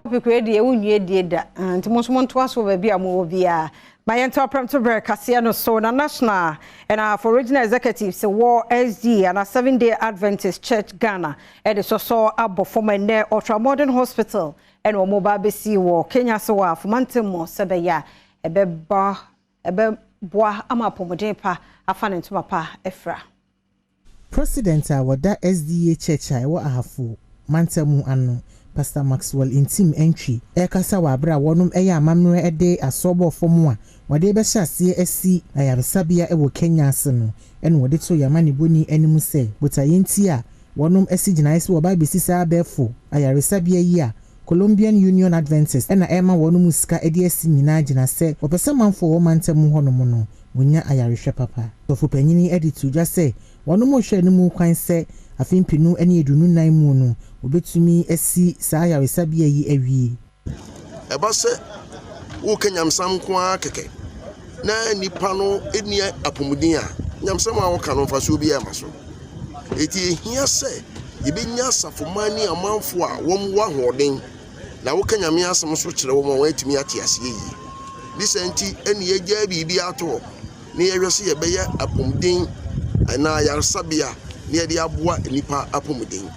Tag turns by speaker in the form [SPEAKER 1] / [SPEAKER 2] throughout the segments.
[SPEAKER 1] Topic deɛ wonwie die da, nti mo nso montoa so baabi a mowɔ biara. Ma yɛnto aprɛmto berɛ kaseɛ no so na National ɛna for Regional Executives wɔ SDA ana Seven Day Adventist Church Ghana ɛde sɔsɔ abɔ fam ɛnɛ Ultra Modern Hospital ɛna wɔn ba abɛsi wɔ Kenya so wɔ Afomantam mu sɛ bɛyɛ a ɛbɛba ɛbɛboa ama apɔmuden pa afa ne ntoma pa ɛfra.
[SPEAKER 2] President a wɔda SDA Church a ɛwɔ Ahafo mantam ano, Pastor Maxwell Ntim Entry, ɛrekasa wɔ abere a wɔnom ɛyɛ amammerɛ de asɔbɔ fam a wɔde bɛhyɛ aseɛ asi ayaresabea wɔ Kenya ase no, ɛna wɔde to yamma ne boni anim sɛ botaeɛ nti a wɔnom asi gyinaeɛ sɛ wɔba abɛsi saa abɛɛfo ayaresabea yi a Colombian Union Adventist ɛna ɛma wɔn mu sika de asi nyinaa gyina sɛ wɔpɛ sɛ manfoɔ wɔ mantam hɔnom no wɔnya ayarehwɛ papa. Sɔfo panyin de to dwa sɛ wɔn mo hwɛ no mu kwan sɛ afe 2024 mu no wɔbɛtumi asi saa ayaresabea yi awie.
[SPEAKER 3] Ɛba sɛ woka nyamsam nko ara kɛkɛ na nipa no ni apɔmuden a, nyamsam a woka no mfasoɔ bi ama so. Eti ehia sɛ yɛbɛnya asafoma ne amanfo a wɔn wɔ ahoɔden na woka Nyame asɛm so kyerɛ wɔn a wɔatumi ate aseɛ yie. Ne sɛ nti ɛne yɛgyaa biribi ato hɔ na yɛhwɛ sɛ yɛbɛyɛ apɔmuden anaa ayaresabea na yɛde aboa nipa apɔmuden.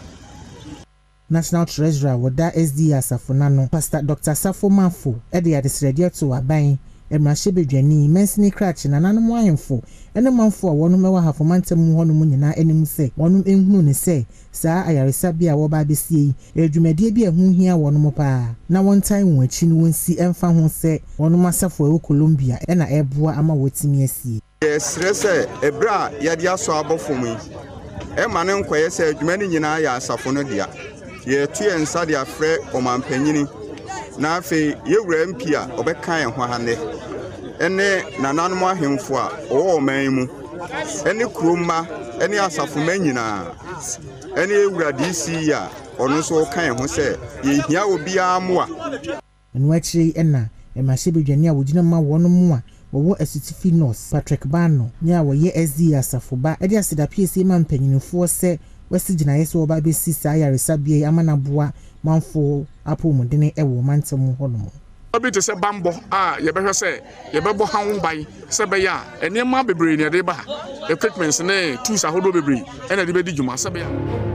[SPEAKER 2] National Treasurer wɔda SDA asafo n'ano, Pastor Dr Safo Mafo, de adesrɛdeɛ to aban, mmarahyɛbadwani, mansini krakye, nananom ahemfo ne manfo a wɔnom wɔ Ahafo mantam mu hɔnom nyinaa anim sɛ wɔnom nhunu ne sɛ saa ayaresabea a wɔba abɛsie yi ɛyɛ dwumadie bi a ɛho hia wɔnom paa na wɔntan wɔn akyi no wɔnsi ɛmfa ho sɛ wɔnom asafo a ɛwɔ Colombia ɛna ɛboa ama wɔatumi asie.
[SPEAKER 4] Yɛsrɛ sɛ ɛberɛ a yɛde asɔ abɔ fam yi, ɛma no nkɔyɛ sɛ adwuma no nyinaa yɛ asafo no dea. Yɛto yɛn nsa de afrɛ ɔmampanyini na afei yɛwura MP a ɔbɛka yɛn ho ha nnɛ, ɛne nananom ahemfo a ɔwɔ ɔman yi mu, ɛne kuromma ɛne asafomma nyinaa, ɛne yɛwura DC a ɔno nso ɔka yɛn ho sɛ yɛhia obiara mmoa.
[SPEAKER 2] Ɛno akyire ɛna mmarahyɛbadwani a wɔgyina ma wɔn mu a wɔwɔ Asutifi North, Patrick Bano, ne a wɔyɛ SDA asafo ba, de aseda piesie ma mpanyinfoɔ sɛ wɔasi gyinaeɛ sɛ wɔba abɛsi saa ayaresabea yi ama n'aboa manfoɔ apɔmuden wɔ mantam hɔnom.
[SPEAKER 5] Bi te sɛ bambɔ a yɛbɛhwɛ sɛ yɛbɛbɔ ha ho ban sɛ bɛyɛ a nneɛma bebree na yɛde ba ha, equipments ne tools ahodoɔ bebree ɛna yɛde bɛdi dwuma sɛ bɛyɛ a.